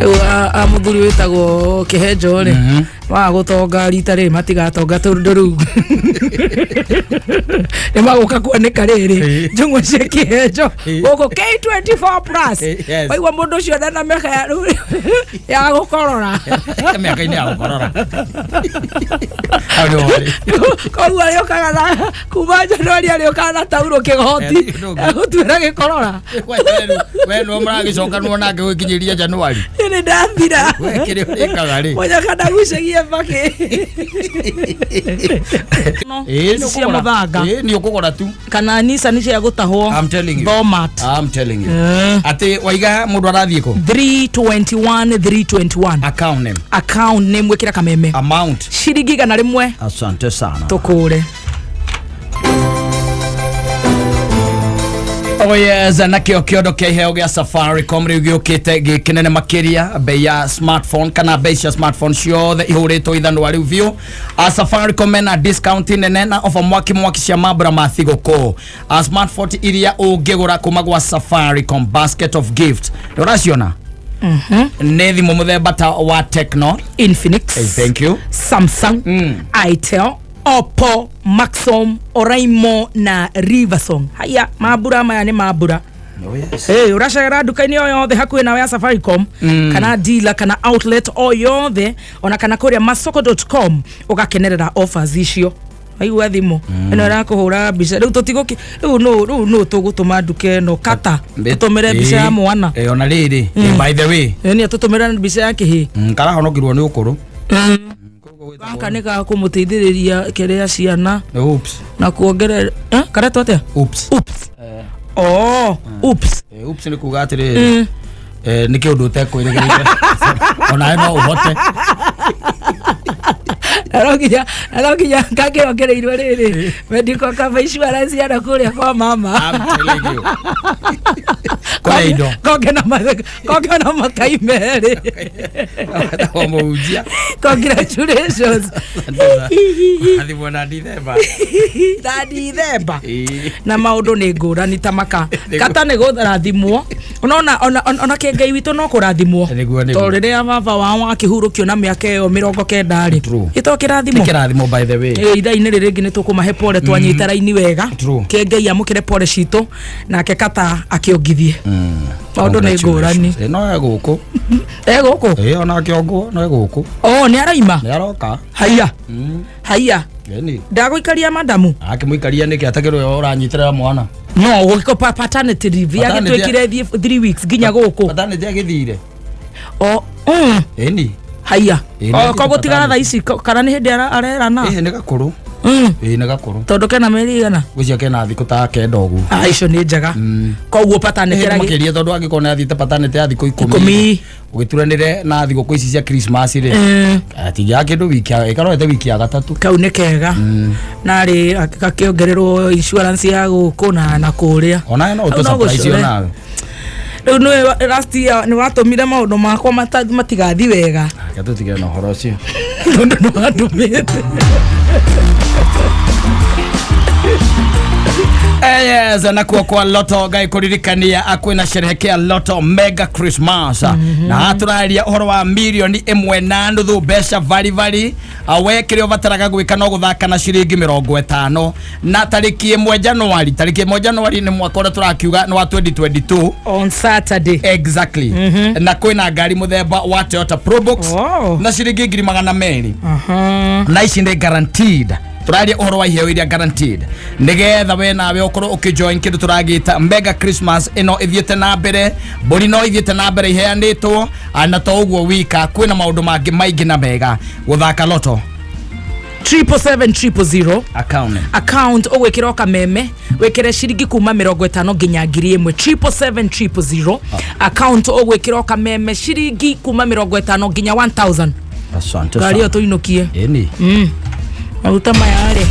Rĩu a mũthuri wĩtagwo Kĩhenjo rĩ, waga gũtonga rita rĩrĩ matigatonga, tondũ rĩu nĩ magũka kuoneka rĩrĩ njũng'wa cia Kĩhenjo gũkũ K24 Plus. Waigua mũndũ ũcio ndana mĩaka ya rĩu ya gũkorora. Mĩaka-inĩ ya gũkorora. Hau nĩho arĩ. Koguo arĩũkaga na kuma Januari, arĩũkaga na taurũ kĩgoti. Egũtuĩra gĩkorora. We nĩwe mũragĩcokanwo nake gwĩkinyĩria Januari. Nĩ ndathira. We kĩrĩa ũrĩkaga rĩ? Mũnyaka ndagucagia mbakĩ. Ĩĩ, nĩ Cia ũkũgũra. mũthanga. Ĩĩ, nĩ ũkũgũra tu. Kana Nissan cia gũtahwo. I'm telling you. Domat. I'm telling you. Atĩ waiga mũndũ arathiĩ kũ? 321 321. Account name. Account name wĩkĩra Kameme. Amount. Ciringi 100. Asante sana. Tũkũre. Oh yes, na kĩo kĩondo kĩa iheo gĩa Safaricom rĩu gĩũkĩte gĩ kĩnene makĩria. Bei ya smartphone kana bei cia smartphone ciothe ihũrĩtwo ithanwa rĩu biũ. A Safaricom mena discount nene na offer mwaki mwaki cia mambura ma thigũkũ. A smartphone iria ũngĩgũra kuma gwa Safaricom basket of gift, nĩ ũraciona nĩ thimũ mũthemba ta wa Tecno, Infinix. Hey, thank you. Samsung, Itel, Oppo, Maxom, Oraimo na Riversong. Haya mambura maya nĩ mambura. Oh, yes. Hey, ũracagĩra nduka-inĩ o yothe hakuhĩ nawe ya Safaricom kana dealer kana outlet o yothe, ona kana kũrĩa masoko.com, ũgakenerera offers icio. Aigua thimũ ĩno ĩrakũhũra mbica rĩu, tũtigũki rĩu nũ rĩu nũ tũgũtũma nduka ĩno kata tũtũmĩre mbica ya mwana. Ona rĩrĩ, by the way, Nĩ atũtũmĩra mbica ya kĩhĩ. Karahonokirwo nĩ ũkũrũ. Gaka nĩ ga kũmũteithĩrĩria kĩrĩa ciana. Oops. Na kuongerera, eh, karetwo atĩa? Oops. Oops. Oh, oops. Oops nĩ kuga atĩrĩrĩ, nĩ kĩũndũ ũtekwĩrĩgĩrĩire onawe no ũhote. Na no nginya kangĩongereirwo rĩrĩ medical cover insurance yana kũrĩa kwa mama. I'm telling you. Kũrĩa indo. Konge na makai merĩ. Wa mũhunjia. Congratulations. Athimwo na Ndithemba. Na Ndithemba. Na maũndũ nĩ ngũrani ta maka kata nĩ gũrathimwo, ũnona ona kĩngai witũ no kũrathimwo. Nĩguo. Tondũ rĩrĩa baba wao akĩhurũkio na mĩaka ĩyo 90 rĩ, ĩto kĩrathimo. Nĩ kĩrathimo, by the way. Ithaa-inĩ rĩrĩ rĩngĩ nĩ tũkũmahe pole, twanyita raini wega. Kĩngai amũkĩre pole citũ, nake kata akĩongithie. Maũndũ nĩ ngũrani. No e gũkũ. E gũkũ? Ĩ, ona kĩongo no e gũkũ. O nĩ araima. Nĩ aroka. Haiya, haiya. Ĩni. Ndagũikaria madamu. Akĩmũikaria nĩkĩ atakĩrĩ ũrĩa ũranyitĩrĩra mwana? No gũgĩko paternity leave. Paternity. Yagĩtuĩkire thiĩ 3 weeks nginya gũkũ. Paternity agĩthire. O. Ĩni. Haiya. Ĩ, nĩ O athiĩte koguo tigara thaa paternity. ici kana nĩ hĩndĩ arerana. Ĩhĩ, nĩ gakũrũ. Ĩ, nĩ gakũrũ. Tondũ kena mĩeri igana? Gwĩcia kena thikũ ta 9 ũguo. Ah, icio nĩ njega. Koguo paternity Ĩhĩ, makĩria, tondũ angĩkorwo nĩ athiĩte paternity ya thikũ 10 10 ũgĩturanĩre na thigũkũ ici cia Christmas rĩ, atingĩaga kĩndũ wiki ĩkarorete wiki ya gatatũ. Kau nĩ kega narĩ gakĩongererwo insurance ya gũkũ na kũrĩa. Onawe no Hau ũtũ no surprise gũcore. onawe. Rĩu nĩwe last year nĩ watũmire maũndũ makwa matigathi wega. Reke tũtigane na ũhoro ũcio. Tondũ nĩ wandũmĩte. Yes, na kuo kwa Lotto ngai kũririkania kwĩna sherehekea Lotto Mega Christmas, na haha tũraria ũhoro wa 1.5 million mbeca varibari. We kĩrĩa ũbataraga gwĩka no gũthaka na ciringi 50, na tarĩki 1 Januari, tarĩki 1 Januari nĩ mwaka ũrĩa tũrakiuga nĩ wa 2022. On Saturday. Exactly. Na kwĩna ngari mũthemba wa Toyota Probox na ciringi 200,000. Na ici nĩ guaranteed, tũraria ũhoro wa iheo iria guaranteed, nĩgetha we nawe ũkorwo ũkĩjoin kĩndũ tũragĩta Mega Christmas ĩno ĩthiĩte na mbere. Mbũri no ithiĩte na mbere iheanĩtwo. Na to ũguo wika, kwĩna maũndũ mangĩ maingĩ na mega gũthaka Lotto. 777 000. Account. Account ũgwĩkĩra o Kameme, wĩkĩre ciringi kuma 50 nginya 1000. 777 000, account ũgwĩkĩra o Kameme, ciringi kuma 50 nginya 1000. Asante Ngari ĩyo sana. tũinũkie. Ĩni. Maguta maya rĩ,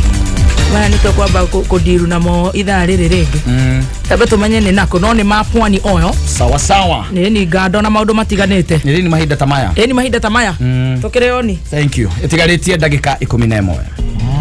maya nĩ tũkwamba kũndiru namo ithaa rĩrĩ rĩngĩ. Tambe tũmenye nĩ nakũ, no nĩ ma Pwani Oil. Sawa sawa. Nĩ ni ngando na maũndũ matiganĩte. Nĩ rĩni mahinda ta maya. Ĩni mahinda ta maya tũkĩrĩ oni. Thank you. Ĩtigarĩtie ndagĩka 11.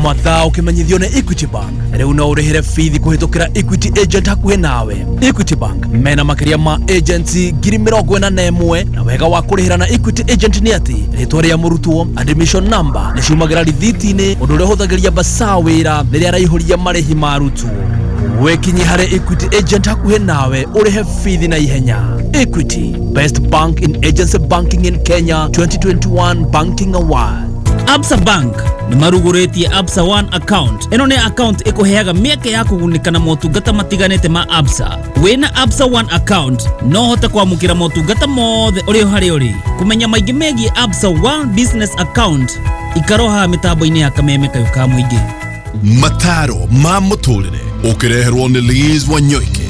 Mathaa ũkĩmenyithio nĩ Equity Bank. Rĩu no ũrĩhĩre bithi kũhĩtũkĩra Equity agent hakuhĩ nawe. Equity Bank mena makĩria ma agents 41,000, na wega wa kũrĩhĩra na Equity agent nĩ atĩ rĩtwa rĩa mũrutwo, admission number nĩ ciumagĩra rithiti-inĩ, ũndũ ũrĩa ũhũthagĩria basaa wĩra rĩrĩa araihũria marĩhi ma arutwo. Wĩkinyi harĩ Equity agent hakuhĩ nawe ũrĩhe bithi na ihenya. Equity, best bank in agency banking in Kenya 2021 Banking Award. Absa Bank nĩ marugũrĩtie Absa One Account. Ĩno nĩ account ĩkũheaga mĩeke ya kũgunĩka na motungata matiganĩte ma Absa. Wĩna Absa One Account no ũhote kwamũkĩra motungata mothe ũrĩ o harĩa ũrĩ. Kũmenya maingĩ megiĩ Absa One Business Account, ikara o haha mĩtambo-inĩ ya Kameme Kayũ ka Mũingĩ. Mataro ma mũtũrĩre ũkĩreherwo nĩ Liz Wanyoike.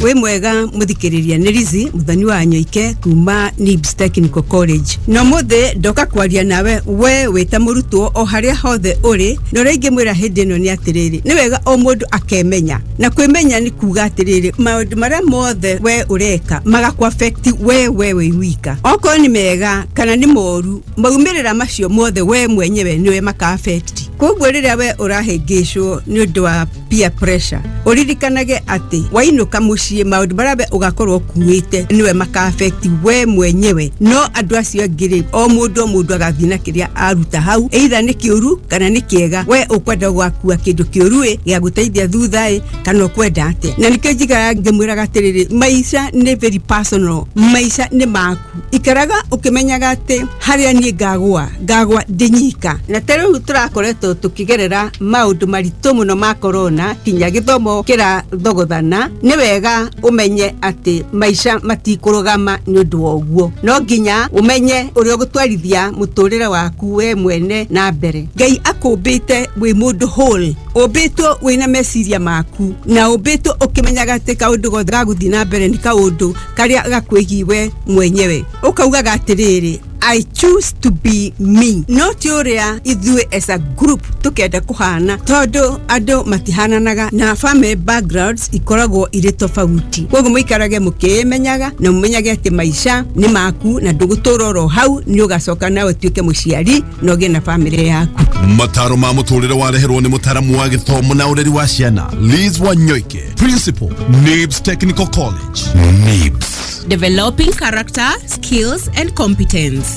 Wĩ mwega mũthikĩrĩria, nĩ Lizi Mũthoni wa Nyoike kuma NIBS Technical College, na ũmũthĩ ndoka kwaria nawe we wĩta mũrutwo o harĩa hothe ũrĩ. Na ũrĩa ingĩmwĩra hĩndĩ ĩno nĩ atĩrĩrĩ, nĩ wega o mũndũ akemenya, na kwĩmenya nĩ kuga atĩrĩrĩ, maũndũ marĩa mothe we ũreka magakũ affect we wĩ wika, okorwo nĩ mega kana nĩ moru, maumĩrĩra macio mothe we mwenyewe nĩwe maka affect. Koguo rĩrĩa we ũrahĩngĩcwo nĩ ũndũ wa peer pressure, ũririkanage atĩ wainũka mũciĩ maũndũ marĩa we ũgakorwo ũkuĩte nĩwe maka affect we mwenyewe. No andũ acio angĩ rĩ, o mũndũ o mũndũ agathiĩ na kĩrĩa aruta hau, either nĩ kĩũru kana nĩ kĩega. We ũkwenda gwakua kĩndũ kĩũru ĩ gĩa gũteithia thutha ĩ, kana ũkwenda atĩa? Na nĩkĩo njikaraga ngĩmwĩraga atĩrĩrĩ, maica nĩ very personal, maica nĩ maku. Ikaraga ũkĩmenyaga atĩ harĩa niĩ ngagwa, ngagwa ndĩ nyika. Na ta rĩu tũrakoretwo tũkĩgerera maũndũ maritũ mũno ma corona, kinya gĩthomo kĩrathogothana, nĩ wega ũmenye atĩ maica matikũrũgama nĩ ũndũ wa ũguo. No nginya ũmenye ũrĩa ũgũtwarithia mũtũrĩre waku we mwene na mbere. Ngai akũmbĩte wĩ mũndũ whole, ũmbĩtwo wĩna meciria maku, na ũmbĩtwo ũkĩmenyaga atĩ kaũndũ gothe gagũthiĩ na mbere nĩ kaũndũ karĩa gakwĩgiĩ we mwenyewe. Ũkaugaga atĩrĩrĩ, "I choose to be me," no ti ũrĩa ithuĩ as a group tũkenda kũhana, tondũ andũ matihananaga na family backgrounds ikoragwo irĩ tofauti. Koguo mũikarage mũkĩĩmenyaga na mũmenyage atĩ maica nĩ maku, na ndũgũtũra oro hau, nĩ ũgacoka nawe ũtuĩke mũciari na ũgĩe na family yaku. Mataro ma mũtũrĩre wareherwo nĩ mũtaramu wa gĩthomo na ũreri wa ciana Liz Wanyoike, Principal, NIBS Technical College. NIBS. Developing character, skills, and competence.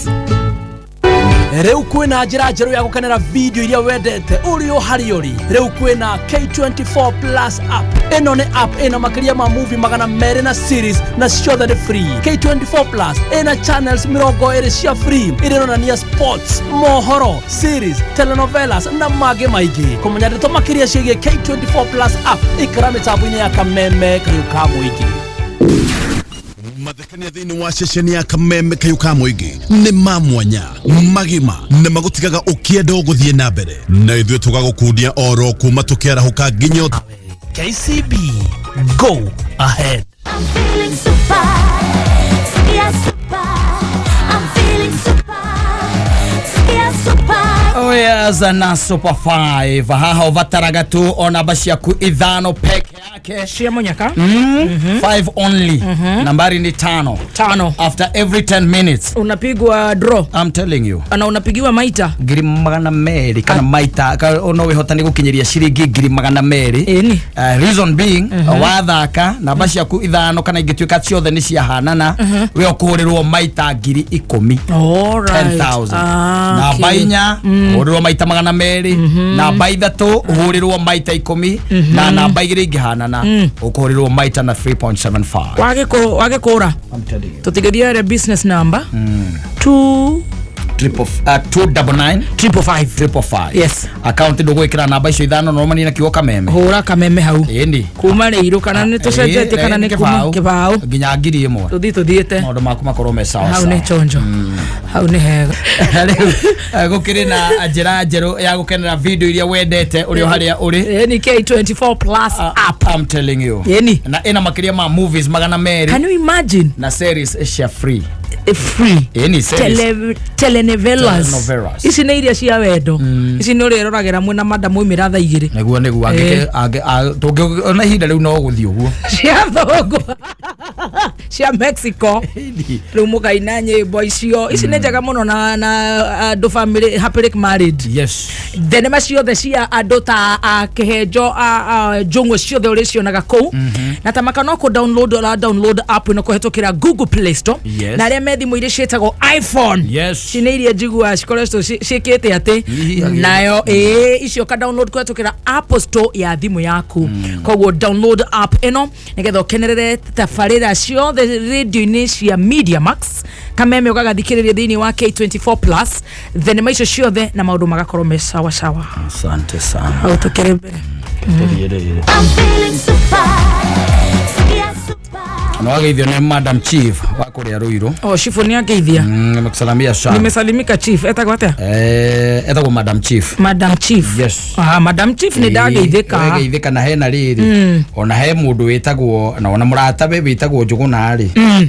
Rĩu kwĩna njĩra njerũ ya gũkenera video iria wendete ũrĩ o harĩa ũrĩ. Rĩu kwĩna K24 Plus app. Ĩno nĩ app ĩna makĩria ma movie 200 na series, na ciothe nĩ free. K24 Plus ĩna channels 20 cia free iria ironania sports, mohoro, series, telenovelas na mangĩ maingĩ. Kũmenya ndeto makĩria ciĩgiĩ K24 Plus app, ikara mĩtambo-inĩ ya Kameme Kayũ ka Mũingĩ. Mathekania thĩinĩ wa ceceni ya Kameme Kayũ ka Mũingĩ nĩ ma mwanya, magima na magũtigaga ũkĩenda ũgũthiĩ na mbere, na ithuĩ tũgagũkundia oro kuma tũkĩarahũka nginya KCB, go ahead. I'm feeling super, sikia super. I'm feeling super, sikia super. Oh yes, na Super 5 haha ũbataraga tu o namba ciaku ithano peke yake. Cia mũnyaka. 5 only. Nambari ni tano. Tano. After every 10 minutes unapigwa draw. I'm telling you. Na unapigiwa maita 200,000 kana maita no wĩhotani gũkinyĩria ciringi 200,000. Ĩni. Reason being, wathaka namba ciaku ithano kana ingĩtuĩka ciothe nĩ ciahanana, we ũkũhũrĩrwo maita 10,000. Alright. 10,000. Ah, namba okay. inya ũhũrĩrwo maita 200, namba ithatũ ũhũrĩrwo maita 10, na namba igĩrĩ ingĩhanana ũkũhũrĩrwo maita na 3.75. Wagĩkũra. I'm telling you. Tũtigĩthiere business number 2 Triple 299 555. 555. Yes. Account ndũgwĩkĩra namba icio ithano no manina kiugo Kameme. Hũra Kameme hau. Ĩni. Kuma rĩirũ kana nĩ tũcenjetie kana nĩ kuma kĩbaũ. Nginya 1000. Tũthiĩ tũthiĩte. Maũndũ maku makorwo me sawa Hau sawa. nĩ chonjo, hau nĩ hega. Rĩu gũkĩrĩ na njĩra njerũ ya gũkenera video iria wendete ũrĩ o harĩa ũrĩ. Ĩni, K24 Plus app. I'm telling you. Ĩni. Na ĩna makĩria ma movies 200 Can you imagine? Na series cia free. Free. Ĩni, series. Telenovelas. Telenovelas. Ici nĩ iria cia wendo, ici nĩ ũrĩroragĩra mwĩna madamu umĩra thaa 2. Nĩguo. Ona ihinda rĩu no gũthiĩ ũguo. Cia thũngũ. Cia Mexico rĩu mũkaina nyĩmbo icio. Ici nĩ njega mũno na andũ family happily married. Thenema ciothe cia andũ ta a Kĩhenjo, a Njũng'we, ciothe ũrĩcionaga kũu. Na tamaka no kũ download, ũra download app ĩno kũhetũkĩra Google Play Store. Na arĩa me thimũ iria ciĩtagwo iPhone, cine iria njiguaga cikoretwo ciĩkĩte atĩ nayo ĩĩ, icio ka download kũhetũkĩra Apple Store ya thimũ yaku. Koguo download app ĩno nĩgetha ũkenerere tabarĩra ciothe radio-inĩ cia Media Max, kameme ũgagathikĩrĩria thĩinĩ wa K24 Plus, thenema icio ciothe na maũndũ magakorwo me sawa sawa. Asante sana. Hau tũkĩrĩ mbere. I'm feeling super. Sikia super. Na wageithio nĩ Madam Chief wa kũrĩa Ruiru. O chifu nĩ angeithia. Nimekusalamia sana. Nimesalimika. Chief etagwo atĩa? Etagwo Madam Chief. Madam Chief. Yes. Ah, Madam Chief, nĩ ndageithĩka. Wageithĩka. Na hena rĩrĩ, ona he mũndũ wĩtagwo na ona mũratawe wĩtagwo Njũgũna rĩ,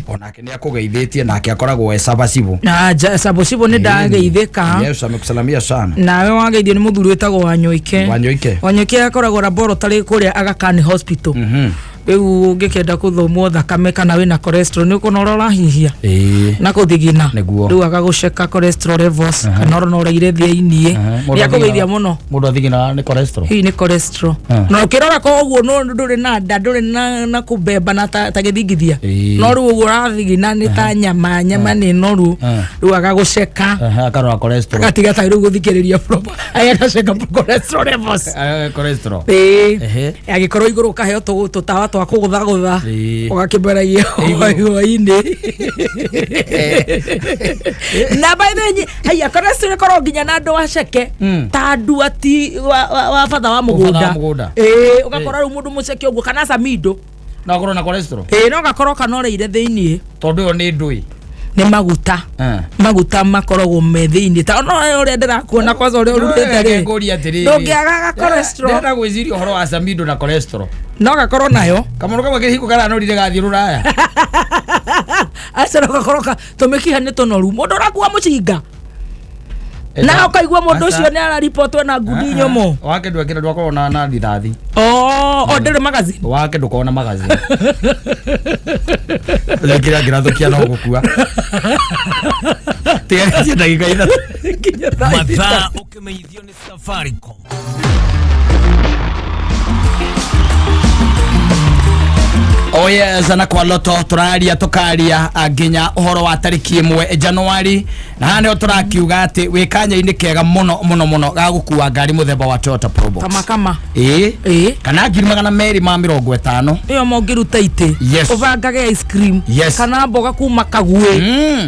onake nĩ akũgeithĩtie, nake akoragwo e Sabasibu. Na Sabosibo nĩ ndageithĩka. Yes, amekusalamia sana. Nawe wageithio nĩ mũthuri wĩtagwo Wanyoike. Wanyoike. Wanyoike akoragwo laboratory kũrĩa Aga Khan Hospital. Rĩu ũngĩkĩenda gũthomwo thakame kana wĩna cholesterol, nĩ ũkũona ũrĩa ũrahihia na kũthigina. Rĩu agagũceka cholesterol levels kana ũrona ũraire thĩiniĩ. Nĩ akũgeithia mũno. Mũndũ athiginaga nĩ cholesterol. Hihi nĩ cholesterol. Na ũkĩrora ko ũguo no ndũrĩ na nda, ndũrĩ na kũbemba na ta gĩthingithia. No rĩu ũguo ũrathigina nĩ ta nyama nyama nĩ noru. Rĩu agagũceka. Akarora cholesterol. Agatiga ta rĩu gũthikĩrĩria proper, agaceka cholesterol levels. Cholesterol. Ĩĩ, angĩkorwo igũrũ ũkaheo tũtawa twa kũgũthagũtha, ũgakĩmberagia hwainĩ. Na by the way, haya, cholesterol ĩkorwo nginya na andũ aceke, ta andũ ati wa batha wa Wa mũgũnda. mũgũnda. Ĩĩ, ũgakora rĩu mũndũ mũceke ũguo kana camindo. No akorwo na cholesterol. Ĩĩ, no gakorwo kanoreire thĩiniĩ. Tondũ ĩyo nĩ ndũĩ. Nĩ maguta. Maguta makoragwo me thĩiniĩ, ta no ũrĩa ndĩrakuona kwanza ũrĩa ũrutĩte rĩ. Ngũria atĩrĩrĩ. Ndũngĩaga ga cholesterol. Ndĩrenda gwĩciria ũhoro wa Samido na cholesterol. No gakorwo nayo. Kamũndũ kamwe kĩhiko karanorire gathiĩ rũraya. Aca, no gakorwo tũmĩkiha nĩ tũnoru, mũndũ ũrakua mũcinga na ũkaigua mũndũ ũcio nĩ araripotwo na ngundi nyũmũ. Wake ndwekĩra, ndwakorwo na rithathi. O ndĩrĩ magazine. Wake ndũkorwo na magazine. Kĩrĩa ngĩrathũkia no gũkua. Tigarĩtie ndagĩka 3. Mathaa ũkĩmenyithio nĩ Safaricom. Oh yes, na kwa Loto tũraria tũkaria nginya ũhoro wa tarĩki 1 Januari, na haha nĩho tũrakiuga atĩ wĩ kanya-inĩ kega mũno mũno mũno ga gũkua ngari mũthemba wa Toyota Probox. Kama kama. Ĩĩ. Ĩĩ. Kana 250,000. Ĩyo mongĩruta itĩ. Ũbangage ice cream. Kana mboga kuma Kagwe.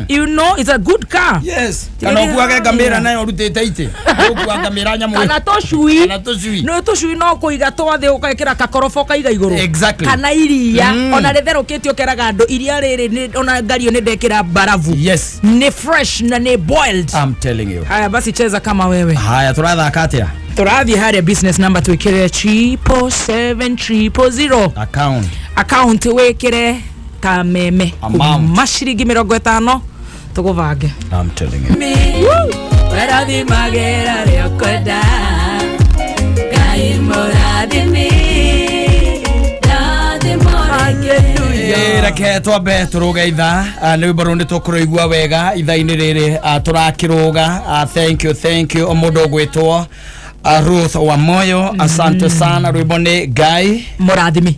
You know it's a good car. Yes. Kana ũkuage ngamĩra nayo ũrutĩte itĩ. Ũkua ngamĩra nyamũ. Kana tũcui. Kana tũcui. Nĩ tũcui no kũiga twathĩ, ũgekĩra kakorobo ũkaiga igũrũ. Kana iria ona rĩtherũkĩtio, ũkeraga andũ iria rĩrĩ ona ngario nĩ ndekĩra barabu. Nĩ fresh na nĩ boiled. I'm telling you. Haya basi, cheza kama wewe. Haya, tũrathaka atĩa? Tũrathiĩ harĩa business number, twĩkĩre 777 000. Account. Account wĩkĩre kameme. Amount. Kuma ciringi 50 tũgũbange. I'm telling you. Werathimagĩra rĩa ũkwenda, Ngai mũrathimi, rathimo. Reke twambe tũrũge ithaa. Nĩ rwĩmbo rũrũ nĩ tũkũrũigua wega ithaa-inĩ rĩrĩ. Tũrakĩrũga. Thank you, thank you, mũndũ ũgwĩtwo Ruth wa Moyo, asante sana. Rwĩmbo nĩ Ngai mũrathimi.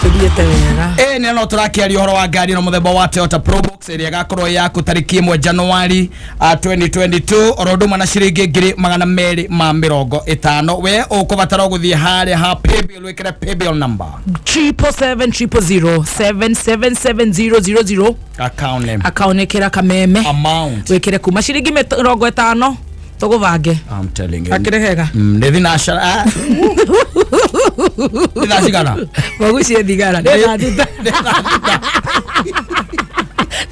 Tũthiĩte wega. Ĩ nĩ no tũrakĩaria ũhoro wa ngari ĩno mũthemba wa Toyota Probox ĩrĩa ĩgakorwo yaku tarĩki 1 Januari 2022, oro ũndũ ũmwe na ciringi 250,000. We ũkũbatara gũthiĩ harĩa ha paybill, wĩkĩre paybill number 777 000, 777000. Account name. Account ĩkĩra kameme. Amount. Wĩkĩre kuma ciringi 50 tũgũbange. I'm telling you. Akĩrĩ hega. Nĩ thinacara. Nĩ thaa cigana? Magucie thigara nĩ thaa 6.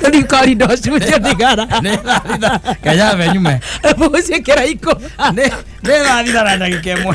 Tũthiĩ korido cucie thigara. Nĩ thaa 6. Kenya nyume. Magucie kĩraiko. Nĩ thaa 6 na ndagĩka 1.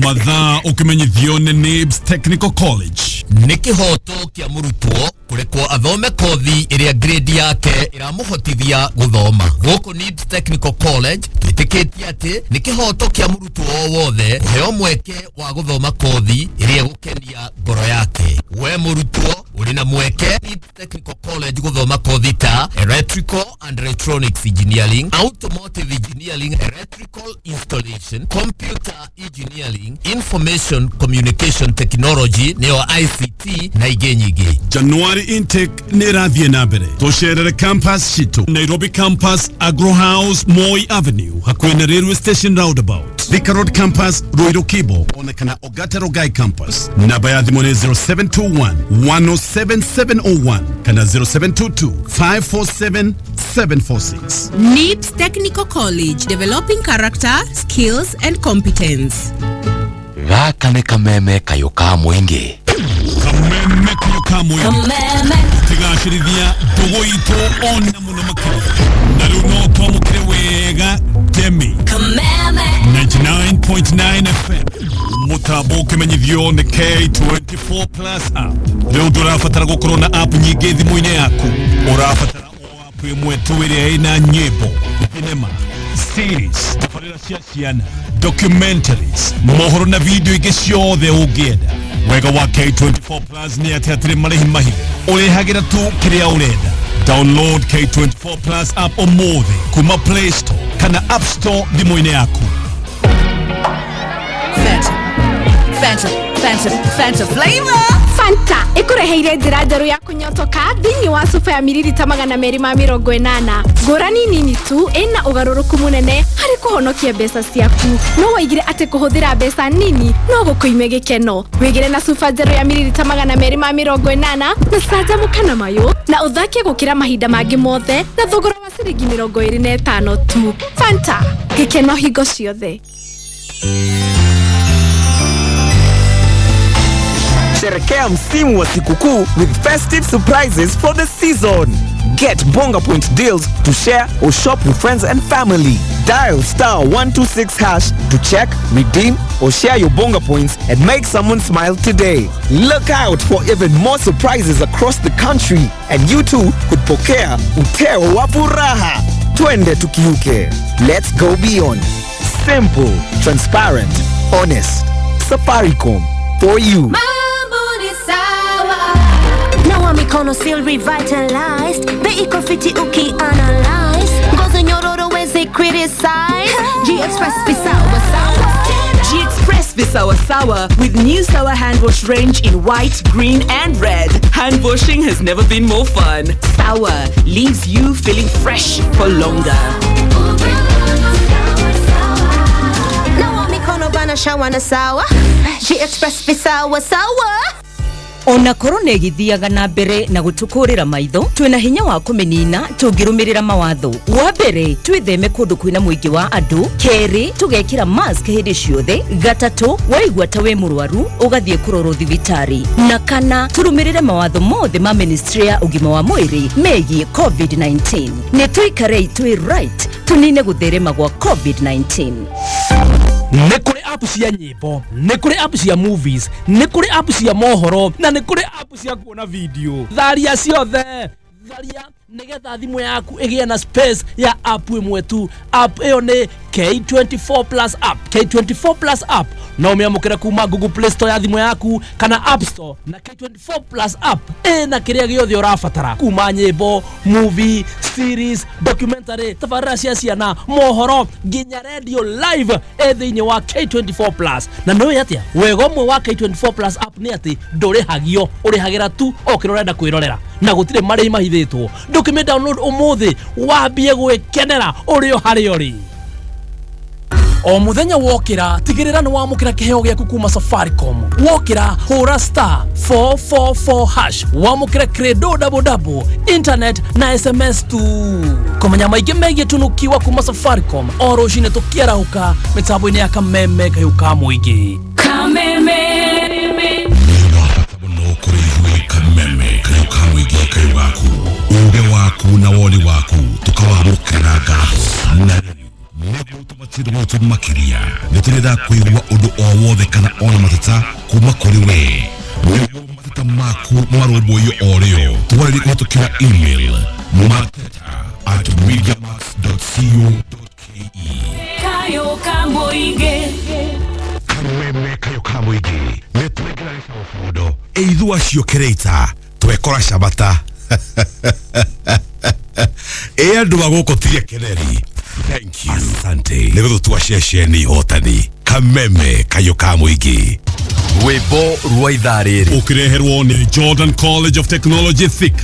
Mathaa ũkĩmenyithio nĩ Nibs Technical College. Nĩ kĩhoto kĩa mũrutwo kũrekwo. Athome kothi ĩrĩa grade yake ĩramũhotithia gũthoma. Gũkũ NIBS Technical College twĩtĩkĩtie atĩ nĩ kĩhoto kĩa mũrutwo o wothe kũheo mweke wa gũthoma kothi ĩrĩa ĩgũkenia ngoro yake. We mũrutwo ũrĩ na mweke NIBS Technical College gũthoma kothi ta Electrical and Electronics Engineering, Automotive Engineering, Electrical Installation, Computer Engineering, Information Communication Technology, nĩyo ICT, na ingĩ nyingĩ. January intake nĩ ĩrathiĩ na mbere. Tũcerere campus citũ: Nairobi Campus, Agro House, Moi Avenue, hakuhĩ na Railway Station roundabout; Thika Road Campus, Ruiru Kibo, ona kana Ongata Rongai Campus. Namba ya thimũ nĩ 0721 107701 kana 0722 547 746. NIBS Technical College, developing character, skills and competence. Gaka nĩ kameme kayũ ka mũingĩ. Kameme kayo ka mũingĩ tigacĩrithia ndũgũ itũ ona mũno makĩria, na rĩu no twamũkĩre wega Demi 99.9 FM, mũtambo ũkĩmenyithio nĩ K24 Plus app. Rĩu ndũrabatara gũkorwo na app nyingĩ thimũ-inĩ yaku, ũrabatara o app ĩmwe tu ĩrĩa ĩna nyĩmbo, thinema, series, tabarĩra cia ciana, documentaries, mohoro na video ingĩ ciothe ũngĩenda. Wega wa K24 Plus nĩ atĩ hatirĩ marĩhi mahithe, ũrĩhagĩra tu kĩrĩa ũrenda. Download K24 Plus app ũmũthĩ kuma Play Store kana App Store thimũ-inĩ yaku. Fanta. Fanta, Fanta, Fanta flavor. Fanta ĩkũreheire njĩra njerũ ya kũnyotoka thĩinĩ wa cuba ya miririta 280. Ngũrani nini tu ĩna ũgarũrũku mũnene harĩ kũhonokia mbeca ciaku. No waigire atĩ kũhũthĩra mbeca nini no gũkũime gĩkeno. Wĩgĩre na cuba njerũ ya miririta 280 na canjamũka na mayũ na ũthake gũkĩra mahinda mangĩ mothe na thogora wa ciringi 25 tu. Fanta, gĩkeno hingo ciothe. Sherekea msimu wa sikukuu with festive surprises for the season. Get Bonga Point deals to share or shop with friends and family. Dial *126# to check, redeem, or share your Bonga Points and make someone smile today. Look out for even more surprises across the country, and you too could pokea uteo wa furaha. Twende tukiuke. Let's go beyond. Simple, transparent, honest. Safaricom, for you. Mambo ni sawa. Nawa mikono still revitalized. Bei iko fiti uki analyze. Ngozi nyororo wezi criticize. G-Express visawa sawa. G-Express Visawa Sawa with new Sawa hand wash range in white, green and red. Hand washing has never been more fun. Sawa leaves you feeling fresh for longer. Nawa mikono bana shawa na sawa. G-Express visawa sawa. Ona korwo nĩ ĩgĩthiaga na mbere na gũtũkũrĩra maitho, twĩna hinya wa kũmĩnina tũngĩrũmĩrĩra mawatho. Wa mbere, twĩtheme kũndũ kwĩna mũingĩ wa andũ. Kerĩ, tũgekĩra mask hĩndĩ ciothe. Gatatũ, waigua ta wĩ mũrwaru ũgathiĩ kũrorwo thibitarĩ. Na kana, tũrũmĩrĩre mawatho mothe ma ministry ya ũgima wa mwĩrĩ megiĩ COVID-19. Nĩ tũikarei twĩ right tũnine gũtherema gwa COVID-19. Nĩ kũrĩ app cia nyĩmbo, nĩ kũrĩ app cia movies, nĩ kũrĩ app cia mohoro, na nĩ kũrĩ app cia kuona video. Tharia ciothe, tharia nĩgetha thimũ yaku ĩgĩe na space ya app ĩmwe tu. App ĩyo nĩ K24 Plus app. K24 Plus app no ũmĩamũkĩre kuma Google Play Store ya thimũ yaku kana App Store, na K24 Plus app ĩna kĩrĩa gĩothe ũrabatara kuma nyĩmbo, movie, series, documentary, tabarĩra cia ciana, mohoro, nginya radio live ĩ thĩinĩ wa K24 Plus. Na nĩ atĩa wega ũmwe wa K24 Plus app nĩ atĩ ndũrĩhagio, ũrĩhagĩra tu o kĩrĩa ũrenda kwĩrorera na gũtirĩ marĩhi mahithĩtwo. Ndũkĩmĩ download ũmũthĩ wambie gwĩkenera ũrĩ o harĩa ũrĩ. O muthenya wokĩra, tigĩrĩra nĩ wamũkĩra kĩheo gĩaku kuma Safaricom. Wokĩra, hũra *444# wamũkĩre credo double double, internet na SMS tu. Kũmenya maingĩ megiĩ tunukiwa kuma Safaricom o rũcinĩ tũkĩarahũka mĩtambo-inĩ ya Kameme kayũ ka mũingĩ. Kameme. Mũno kũrĩ ithuĩ Kameme kayũ ka mũingĩ, kayũ gaku, uge waku na woni waku tũkawamũkĩra ngatho. Na rĩu nĩguo tũmatire mũtu makĩria, nĩ tũrenda kũigua ũndũ o wothe kana ona mateta kuma kũrĩ we, nĩguo mateta. Motungata maku marũmbũiyo o rĩo. Twarĩrie kũhetũkĩra email mateta@mediamax.co.ke. Kayo ka mũingĩ. Kameme kayo ka mũingĩ nĩ twekĩra gĩcaũ bondo ĩithu acio kĩrĩita twekora cabata ĩ andũ a gũkũ tiga keneri. Thank you, asante nĩ gũtũtua ceceni hotani. Kameme kayo ka mũingĩ. Rwĩmbo rwa ithaa rĩrĩ ũkĩreherwo nĩ Jordan College of Technology Thika.